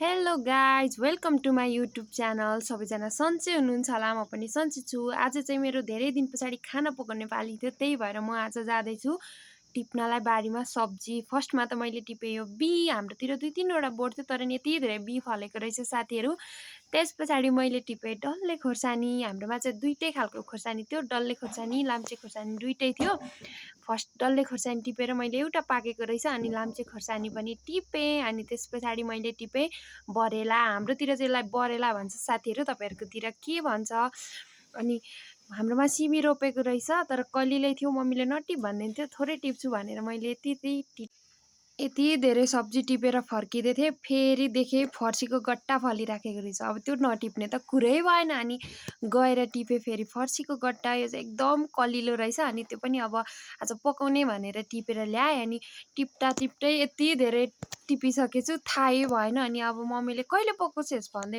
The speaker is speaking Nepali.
Hello guys welcome to my YouTube channel. सबैजना सन्चै हुनुहुन्छ होला, म पनि सन्चै छु। आज चाहिँ मेरो धेरै दिन पछाडि खाना पकाउने पाली थियो, त्यही भएर म आज जाँदैछु टिप्नलाई बारीमा सब्जी। फर्स्टमा त मैले टिपेँ यो हाम्रोतिर 2-3वटा बोट थियो, तर यति धेरै फलेको रहेछ साथीहरू। त्यस पछाडि मैले टिपेँ डल्ले खोर्सानी। हाम्रोमा चाहिँ दुईटै खालको खोर्सानी थियो, डल्ले खोर्सानी लाम्चे खोर्सानी दुईटै थियो। फर्स्ट डल्ले खोर्सानी टिपेर मैले एउटा पाकेको रहेछ, अनि लाम्चे खोर्सानी पनि टिपेँ। अनि त्यस पछाडि मैले टिपेँ बरेला। हाम्रोतिर चाहिँ यसलाई बरेला भन्छ साथीहरू, तपाईँहरूकोतिर के भन्छ? अनि हाम्रोमा सिमी रोपेको रहेछ, तर कलिलै थियो। मम्मीले नटिप भन्दैन्थ्यो, थोरै टिप्छु भनेर मैले यति धेरै सब्जी टिपेर फर्किँदै थिएँ, फेरि देखेँ फर्सीको गट्टा फलिराखेको रहेछ। अब त्यो नटिप्ने त कुरै भएन, अनि गएर टिपेँ फेरि फर्सीको गट्टा। यो चाहिँ एकदम कलिलो रहेछ, अनि त्यो पनि अब आज पकाउने भनेर टिपेर ल्याएँ। अनि टिप्दै यति धेरै टिपिसकेछु थाहै भएन। अनि अब मम्मीले कहिले पकाउँछस् भन्दै